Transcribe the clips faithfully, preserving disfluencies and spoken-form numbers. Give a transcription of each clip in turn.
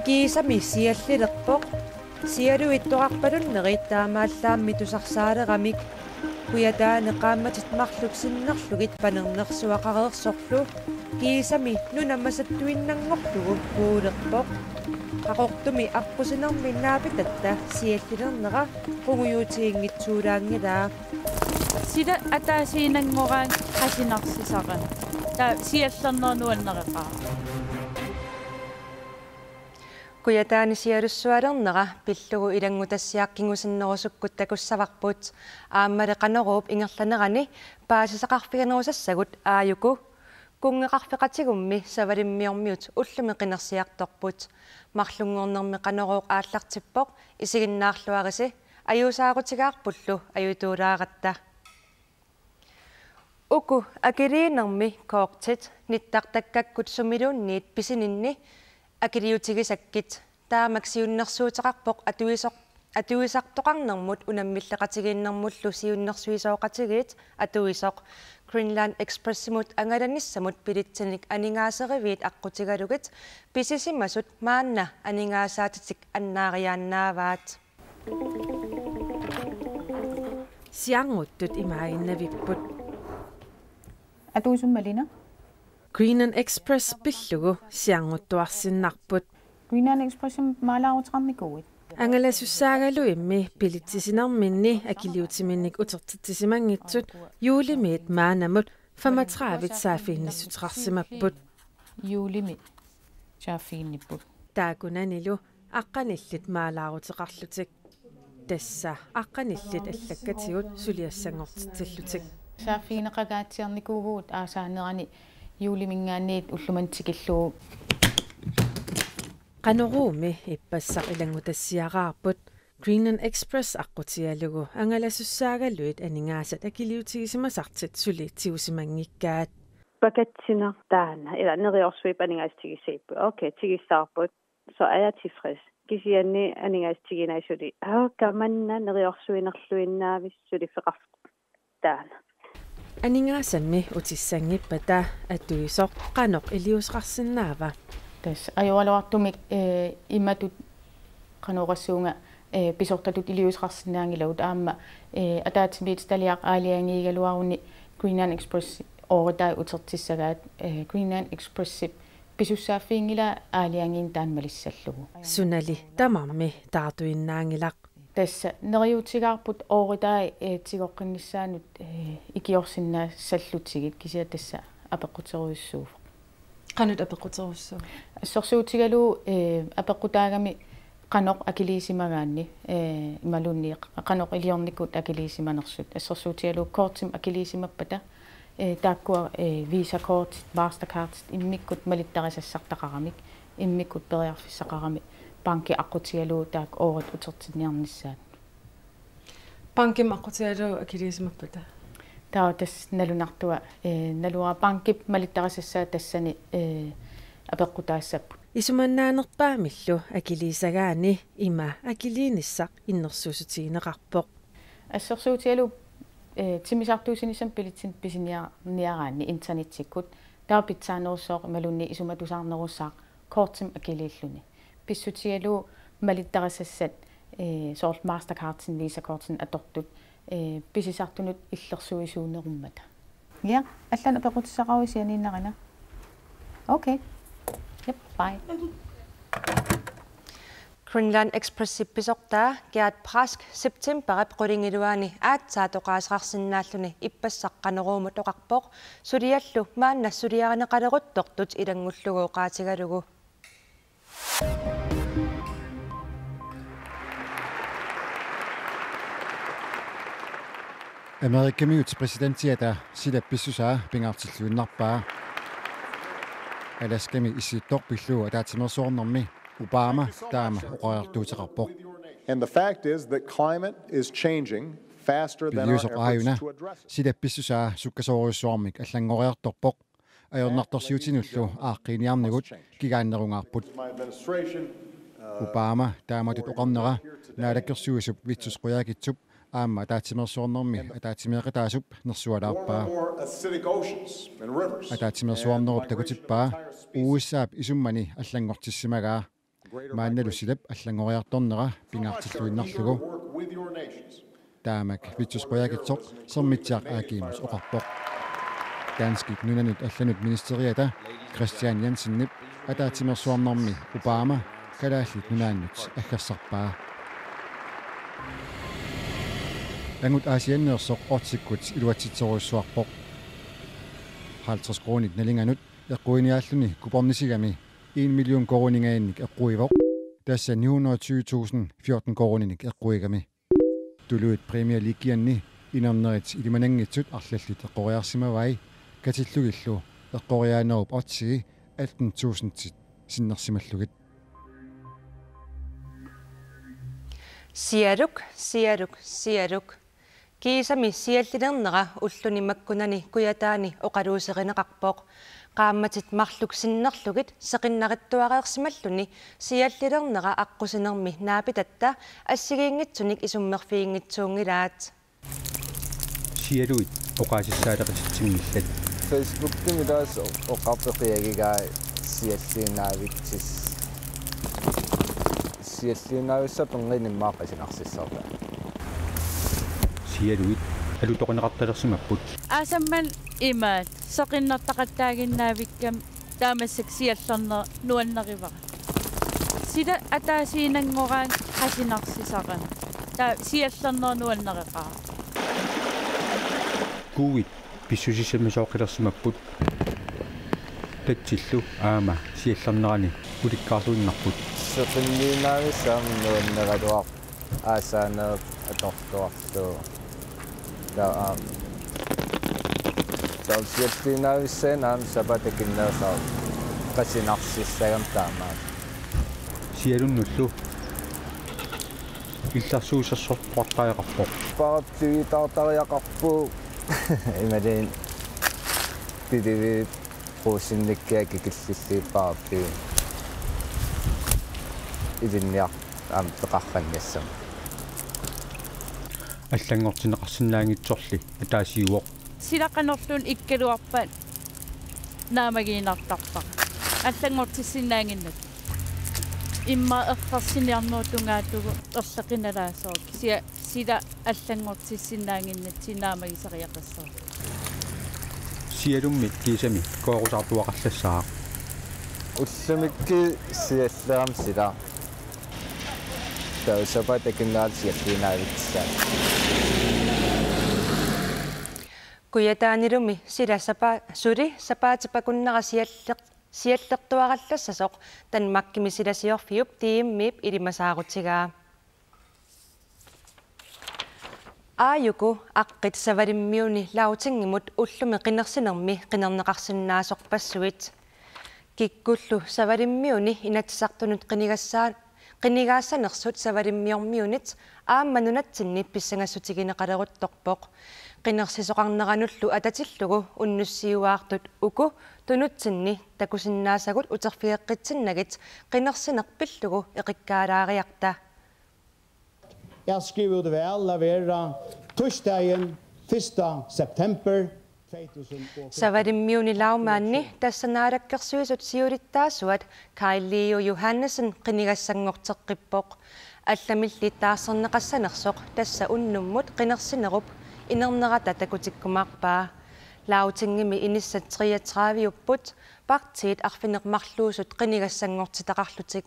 Kiisami siallilerpoq. Sialuittoqarpalunneri taamaallaammi tusarsaaleramik. Kujataani qaammatit marluk sinnerlugit panernersuaqareersorlu. Kiisami nuna masattuinnanngorlugu kuulerpoq. Qaqortumi aqqusinermi naapitatta siallilernera qungujuutiginngitsuulaanngilaa. Sila ataasiinnanngoraangat qasinarsisaqaaq. Taava siallerneq nuannereqaaq. Kujataani sialussualernera pillugu ilanngutassiaq kingusinnerusukkut takussavarput. Aammali Qanoruup ingerlanerani paasisaqarfiginerusassagut aajuku kunngeqarfeqatigummi Savalimmiormiut ullumi qinersiartorput. Marlunngornermi Qanoruuq aallartippoq, isiginnaarluarisi, ajuusaarutigaarpullu ajutuulaaratta. Uku akiliinermi kortit nittartakkakkut sumiluunniit pisininni akiliutigisakkit. Taamak siunnersuuteqarpoq atuisoq-, atuisartoqarnermut unammilleqatigiinnermullu siunnersuisoqatigiit atuisoq. Greenland Expressimut angalanissamut billetsinik aningaaseriviit aqqutigalugit pisisimasut maanna aningaasaatitik annaariaannaavaat. Sianguttut imaaginnavipput. Atuisummalina? Greenland Express pillugu sianguttuarsinnarput. Greenland Expressimut maalaaruteqarnikuuit? Angalasussaagaluimmi billetsisinerminni akiliutiminnik utertitsisimanngitsut juulimiit maannamut femogtredive saaffiginnissuteqarsimapput. Juulimi saaffiginnipput. Taakkunanilu aqqanillit maalaaruteqarlutik. Tassa aqqanillit allakkatigut suliassanngortitsillutik. Saaffigineqangaatsiarnikuuvugut aasaanerani juuliminngaanniit ullumimut tikillugu. Qanoruumi ippassaq ilanngutassiaraarput. Greenland Express aqqutigalugu angalasussaagaluit aningaasat akiliutigisimasartik suli tigusimanngikkaat. Pakatsineq taanna, ila neriorsuipput aningaasat tigussagipput. Okay, tigussavarput. Så er jeg tilfreds. Kisianni aningaasat tigunagu suli. Aa, kamanna neriorsuinerluinnaavissi suliffeqarfik taanna. Aningaasammi utissanngippata atuisoq qanoq iliuuseqarsinnaava? Tassa ajoraluartumik, eh, imatut qanoqassuunga, eh, pisortatut iliuuseqarsinnaanngilagut aamma, eh, ataatsimiititaliaq aalajangiigaluaruni Greenland Express ooritai utertissagaat, eh, Greenland Expressip pisussaaffiginngilaa aalajangiineq taanna malissallugu. Sunali tamarmi taartuinnaanngilaq. Tassa neriuutigaarput ooritai, eh, tigoqqinnissaannut, eh, ikiorsinnaassallutigit kisianni tassa apeqquterujussuuvoq. Qanoq apeqquterujussuuvoq? Assersuutigalugu, eh, apeqqutaagami qanoq akiliisimagaanni, eh, imaluunniit qanoq iliornikut akiliisimanersut. Assersuutigalugu kortimik akiliisimappata, eh, taakkua, eh, Visa-kortit, Mastercardit immikkut malittarisassartaqaramik, immikkut periarfissaqaramik, banki aqqutigalugu taakku oorit utertinniarnissaat. Bankimik aqqutigalugu akiliisimappata? Taava tassa nalunartua, eh, naluara bankip malittarisassaa tassani, eh, apeqqutaassapput. Isumannaanerpaamillu akiliisagaanni ima akiliinissaq innersuussutigineqarpoq. Assersuutigalugu, eh, timmisartuussinissamut billetsinut pisiniarniaraanni internettikkut taava pitsaanerussooq imaluunniit isumatusaarnerussaaq kortimik akiliilluni. Pissutigalugu malittarisassat, eh, soorlu Mastercardsinik Visa-kortinik atortut, eh, pisisartunut illersuisuunerummata. Ja, allanut apeqqutissaqaruit sianiinnarina. Okay. Yep, bye. Greenland Expressip pisortaa Gert Brask septemberip qulingiluaani aatsaat oqaaseqarsinnaalluni ippassaq Qanoruumut oqarpoq, suliallu maanna suliarineqaleruttortut ilanngullugu oqaatigalugu. Amerikamiut præsidentiata silap pissusaa pingaartilluinnarpaa. Alaskami issittoq pillugu ataatsimeersuarnermi Obama taama oqariartuuteqarpoq. And the fact is that climate is changing faster than our Piliusoq aajuna efforts to address it. Silap pissusaa sukkasoorujussuarmik allanngoriartorpoq. Ajornartorsiutinullu aaqqiiniarnigut kigaannerungaarput. Obama taamatut oqarnera naalakkersuisup Vittus Qujaukitsup aamma ataatsimeersuarnermi ataatsimeeqataasup nersualaarpaa. Ataatsimeersuarnerup takutippaa U S A-p isummani allanngortissimagaa. Maannalu silap allanngoriartornera pingaartilluinnarlugu. Taamak Vittus Qujaukitsoq Sermitsiaq A G-mut oqarpoq. Danskit nunanut allanut ministeriata Kristian Jensenip ataatsimeersuarnermi Obama Kalaallit Nunaannut aggersarpaa. Angut Aasianneersoq odds-ikkut iluatsitserujussuarpoq. Halvtreds koruunit nalinganut eqquiniaalluni kupongisigami en million koruuninngaanniit eqquivoq. Tassa ni hundrede og tyve tusind fjorten koruuninik eqquigami. Tuluit Premier Leagueanni inernerit ilimananngitsut arlallit eqqoriarsimavai, katillugillu eqqoriaanerup oddsi atten tusindit sinnersimallugit. Sialuk, sialuk, sialuk. Kiisami siallilernera ulluni makkunani Kujataani oqaluuserineqarpoq. Qaammatit marluk sinnerlugit seqinnarittuareersimalluni siallilernera aqqusinermi naapitatta assigiinngitsunik isummerfiginngitsuunngilaat. Sialuit oqaasissaaleqititsinngillat. Facebookimi tassa oqarpoq qiagigai sialliinnaavitsis. Sialliinnaavissaq peqqinnimmaa qasinarsissaartaa. Sialuit alutoqineqartalersimapput. Aasammat imaat seqinnartaqattaaginnaavikkami taamaassik siallerneq nuannerivara. Sila ataasiinnanngoraangat qasinarsisarami. Taava siallerneq nuannereqaaq. Kuuit pissusissamisooqqilersimapput. Tatsillu aamma siallernerani ulikkaarluinnarput. Seqinniinnaavissaq nuanneraluarpoq aasaaneq atorluarlugu. Taava aamma. Taava sialliinnaavissaq aamma sapaatip akunnersaasoq qasinarsissagami taamaammat. Sialunnullu illersuisersortuartariaqarpoq. Paraplyitartariaqarpoq. Imaluunniit pilivit quusinnikkiat kikillillit paraplyit ilinniartut aamma peqarniassammat. Allanngortinneqarsinnaanngitsorli ataasiuvoq. Sila qanorluunniit ikkaluarpat naammagiinnartarpara. Allanngortissinnaannginnattoq. Immaqa errersiniarnerup tungaatigut erleqinalaassaaq. Kisianni sila allanngortissinnaannginnatsigu naammagisariaqassaaq. Sialummi kiisami koorusaartuaqallassaaq. Ullumikkut siallerama sila. Taava sapaatip akunnerata sialliinnaavittussaavoq. Kujataanilumi sila sapa-, suli sapaatip akunnera sialleq-, siallertuarallassasoq Danmarkimi silasiorfiup D M-ip ilimasaarutigaa. Aajuku aqqit Savalimmiuni Lautingimut ullumi qinersinermi qinerneqarsinnaasorpassuit. Kikkullu Savalimmiuni Inatsisartunut qinigassaa-, qinigaassanersut Savalimmiormiunit aamma nunatsinni pissangassutigineqaleruttorpoq. Qinersisoqarneranullu atatillugu unnussiuaartut uku tunutsinni takusinnaasagut uterfigeqqitsinnagit qinersineq pillugu eqikkaalaariarta. Er skrevet ud ved at være torsdagen første september to tusind og femten. Savalimmiuni lagmandi tassa naalakkersuisut siulittaasuat Kaj Leo Johannessen qinigassanngorteqqippoq. Allamilli taarserneqassanersoq tassa unnummut qinersinerup inernerata takutikkumaarpaa. Lautingimi inissat treogtredive-upput partiit arfineq-marluusut qinigassanngortitaqarlutik.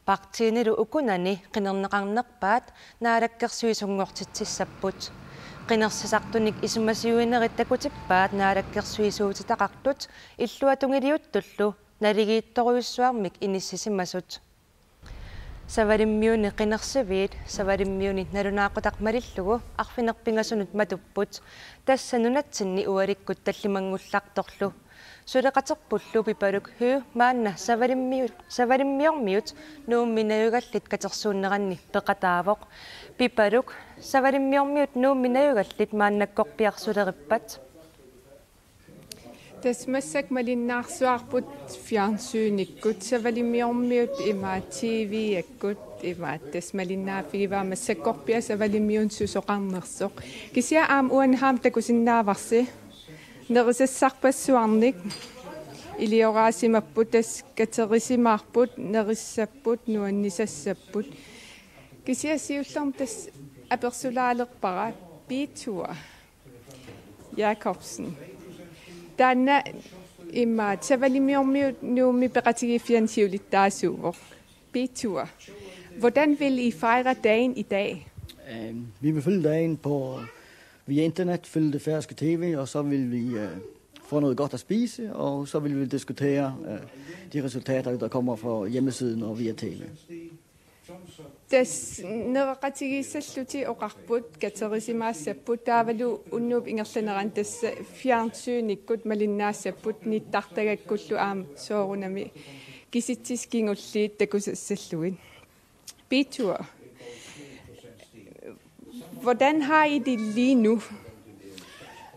Partiinilu ukunani qinerneqarnerpaat naalakkersuisunngortitsissapput. Qinersisartunik isumasiuinerit takutippaat naalakkersuisuutitaqartut illuatungiliuttullu naligiittorujussuarmik inissisimasut. Savalimmiuni qinersiviit Savalimmiuni nalunaaqutaq malillugu arfineq-pingasunut matupput, tassa nunatsinni ualikkut tallimanngullartorlu. Suleqaterpullu Pipaluk Høegh maanna Savalimmiu-, Savalimmiormiut Nuummi najugallit katersuunneranni peqataavoq. Pipaluk, Savalimmiormiut Nuummi najugallit maannakkorpiaq sulerippat? Tassa massakkut malinnaarsuarput fjernsynikkut, Savalimmiormiut ima T V-akkut, Imaattas malinnaaffigivaat massakkorpiaq Savalimmiunut susoqarnersoq. Kisianni aamma uani aamma takusinnaavarsi. Nerisassarpassuarnik ilioraasimapput, tassa katerisimaarput, nerissapput, nuannisassapput. Kisianni siullermik tassa apersulaalerpara Piitua Jakobsen. Taanna immaqa Savalimmiormiut Nuummi peqatigiiffiani siulittaasuuvoq. Piitua. Hvordan vil I fejre dagen i dag? Øhm, Vi vil følge dagen på via internet, følge det færøske T V, og så vil vi øh, få noget godt at spise, og så vil vi diskutere øh, de resultater, der kommer fra hjemmesiden og via T V. Tassa nereqatigiissallutik oqarput, katerisimaassapput, taavalu unnuup ingerlanerani tassa fjernsynikkut malinnaassapput, nittartagakkullu aamma soorunami kisitsisut kingulliit takusassallugit. Piitua. Hvordan har I det lige nu?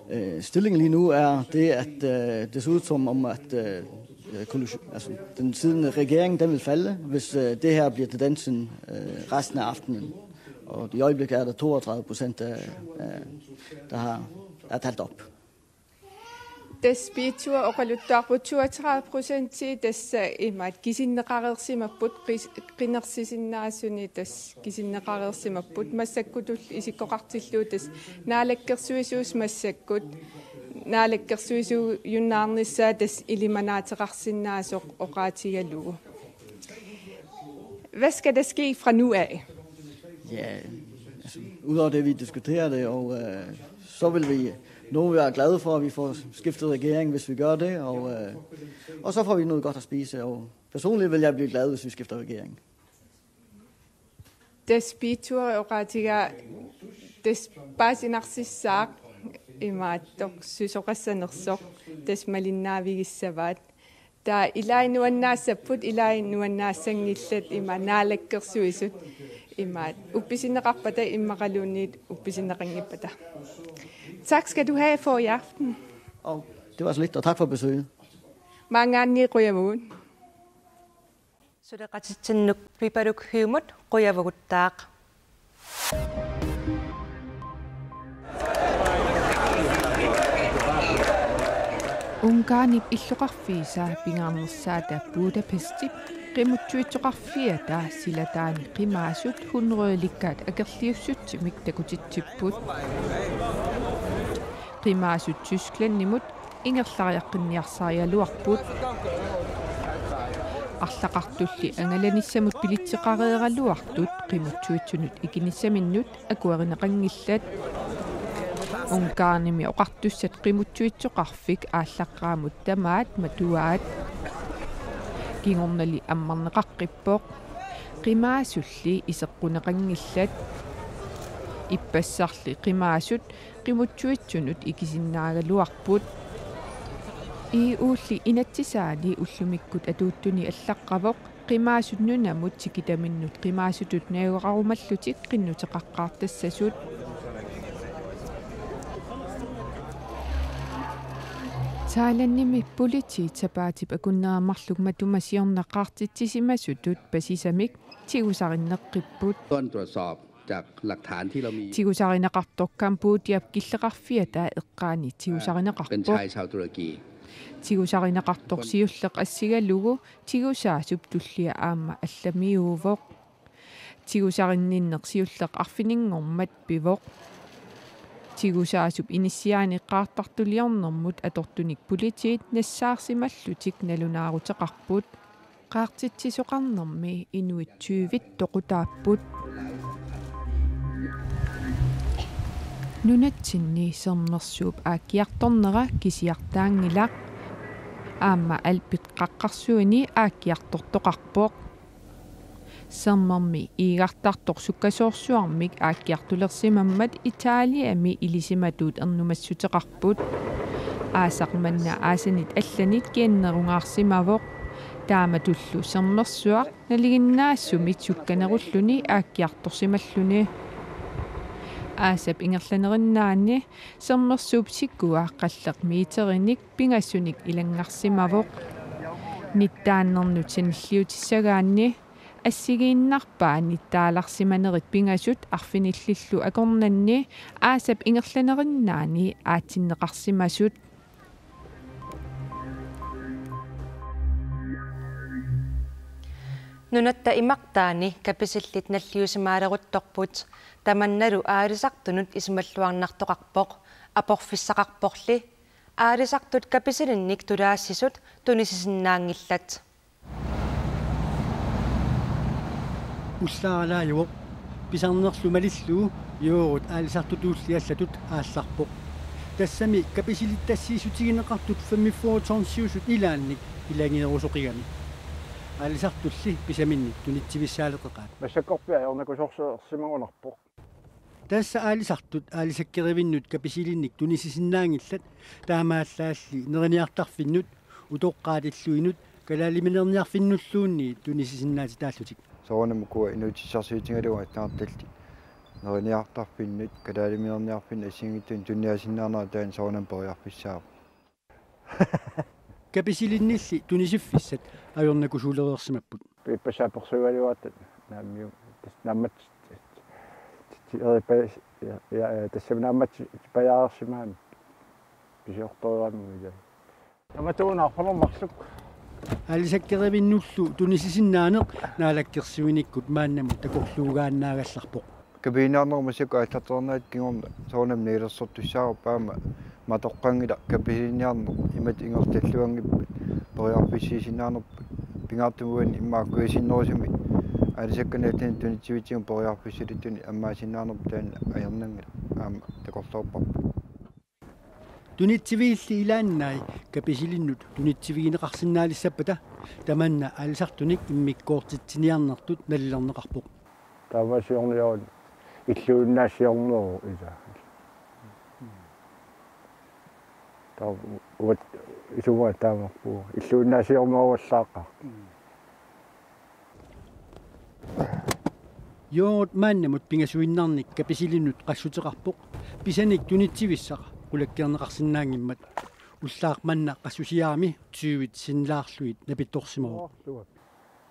Øh, Stillingen lige nu er det, at øh, det ser ud som om, at øh, koalition, altså, den siddende regering, den vil falde, hvis øh, det her bliver tendensen øh, resten af aftenen. Og i øjeblikket er der toogtredive procent, af, af, der har, er talt op. Tassa Piitua oqaluttuarput, toogtredive procent tassa imaattoq kisinneqareersimapput, qis- qinersisinnaasuni tassa kisinneqareersimapput, massakkutulli isikkoqartillugu tassa naalakkersuisuusoq massakkut naalakkersuisuujunnaarnissaa tassa ilimanaateqarsinnaasoq oqaatigalugu. Hvad skal der ske fra nu af? Ja, altså, udover det, vi diskuterer det, og øh, så vil vi, nogen vil være glade for, at vi får skiftet regering, hvis vi gør det, og, øh, og så får vi noget godt at spise, og personligt vil jeg blive glad, hvis vi skifter regering. Tassa Piitua oqaatigaa tassa paasinarsissaaq imaattoq susoqassanersoq, tassa malinnaavigissavaat. Taava ilai nuannaassapput, ilai nuannaassanngillat, imaattoq naalakkersuisut, imaattoq uppisinneqarpata immaqaluunniit uppisinneqanngippata. Tak skal du have for i aften. Og det var så lidt, og tak for besøget. Maanngaanniit qujavugut. Suleqatitsinnut Pipaluk Hyumut qujavuguttaaq. Ungarnip illoqarfiisa pingaarnersaata Budapestip qimuttuitsoqarfiata silataani qimaasut hundredelikkaat akerliussutsimik takutitsipput. Qimaasut Tysklandimut ingerlariaqqinniarsarigaluarput. Arlaqartulli angalanissamut bilitseqareeraluartut qimuttuitsunut ikinissaminnut akuerineqanngillat. Ungarnimi oqartussat qimuttuitsoqarfik aallaqqaammut tamaat matuaat. Kingornali ammarneqaqqippoq. Qimaasulli iseqquneqanngillat. Ippassarli qimaasut qimuttuitsunut ikisinnaagaluarput. E U-lli inatsisaani ullumikkut atuuttuni allaqqavoq qimaasut nunamut tikitaminnut qimaasutut najugaqarumallutik qinnuteqaqqaartassasut. Thailandimi politiit sapaatip akunnera marluk matuma siorna qaartitsisimasutut pasisamik tigusarinneqqipput. Tigusarineqartoq Cambodiap killeqarfiata eqqaani tigusarineqarpoq. Tigusarineqartoq siulleq assigalugu tigusaasup tullia aamma allamiuuvoq. Tigusarinninneq siulleq arfininngormat pivoq. Tigusaasup inissiaani qaartartuliornermut atortunik politiit nassaarsimallutik nalunaaruteqarput. Qaartitsisoqarnermi inuit tyvit toqutaapput. Nunatsinni Sermersuup aakkiartornera kisiartaanngilaq. Aamma Alpit qaqqarsuini aakkiartortoqarpoq. Sermermi iigartartoq sukkasoorsuarmik aakkiartulersimammat Italiami ilisimatuut ernumassuteqarput. Aasaq manna aasanit allanit kiannerungaarsimavoq. Taamatullu Sermersuaq nalinginnaasumit sukkanerulluni aakkiartorsimalluni. Aasap ingerlanerinnaanni Sermersuup sikua qalleq meterinik pingasunik ilanngarsimavoq. Nittaannernut sanilliutissagaanni assigiinnarpaani taalarsimanerit pingasut arfinillillu akornanni aasap ingerlanerinnaani aatsinneqarsimasut. Nunatta imartaani Kapisillit nalliusimaaleruttorput, tamannalu aalisartunut isumalluarnartoqarpoq, aporfissaqarporli. Aalisartut Kapisilinnik tulaassisut tunisisinnaanngillat. Ullaaralaajuvoq, pisarnerlu malillugu Joorut aalisartutulli allatut aallarpoq. Tassami Kapisilittassiissutigineqartut femogfyrre tonsiusut ilaannik ilageerusoqigami. Aalisartulli pisaminnik tunitsivissaaleqeqaat. Massakkorpiaq ajornakusoorsimagunarpoq. Tassa aalisartut aalisakkerivinnut Kapisilinnik tunisisinnaanngillat, taamaallaalli neriniartarfinnut, utoqqaat illuinut, kalaaliminerniarfinnulluunniit tunisisinnaatitaallutik. Soorunami ukua inuutissarsiutigalugu attaartalli neriniartarfinnut, kalaaliminerniarfinnut assigiinngitsunik tuniniaasinnaanera taanna soorunami periarfissaavoq. Kapisilinnilli tunisiffissat ajornakusuulereersimapput. Piippassaapersuugaluartat naammiu, tassa naammat, tassa naammat pajaareersimagamik pisiortoreeramigit. Tamatuuna arfineq-marluk. Aalisakkerivinnullu tunisisinnaaneq naalakkersuinikkut maannamut takorluugaannaagallarpoq. Kapilinniarnerup massakkut aallartereernerata kingorna soorunami niilersortussaavoq, aamma matoqqanngilaq Kapilinniarneq imatut ingerlalluanngippat periarfissiisinnaanerput, pingaartumik uani immaqa kujasinnerusumik aalisakkanik allanik tunitsivitsigut periarfissaluttunik ammaasinnaanerput taanna ajornanngilaq, aamma takorloorparput. Tunitsiviilli ilaannai Kapisilinnut tunitsivigineqarsinnaalissappata tamanna aalisartunik immikkoortitsiniarnertut nalilerneqarpoq. Taamaasiorniaruk illuinnaassiornerup ila. Taava uagut isumaat taamarpugut illuinnaassiorneruallaaqaaq. Joorut maannamut pingasuinnarnik Kapisilinut qassuteqarpoq, pisanik tunitsivissaq qulakkeerneqarsinnaanngimmat. Ullaaq manna qassusiaami tyvit sinnilaarlugit napittorsimavoq.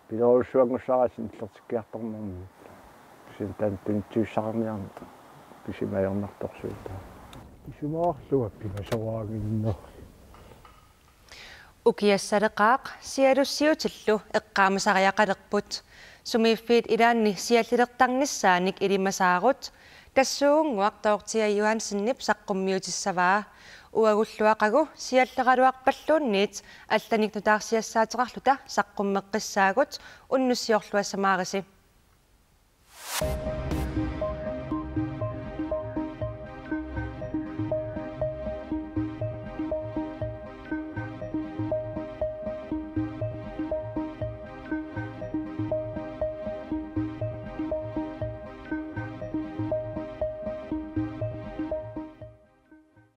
Pilerujussuanngussaarassi nillertikkiartornermi. Kisianni taanna tunitsivissaqarniarneq pisimajornartorsuutaa. Isumaqarlunga pingasoraanginnerri. Ukiassaleqaaq sialussiutillu eqqaamasariaqalerput. Sumiiffiit ilaanni siallilertarnissaanik ilimasaarut, tassuugunnguaq Dorthea Johansenip saqqummiutissavaa. Uagulluaqagu sialleraluarpalluunniit allanik nutaarsiassaateqarluta saqqummeqqissaagut, unnussiorluassamaarisi.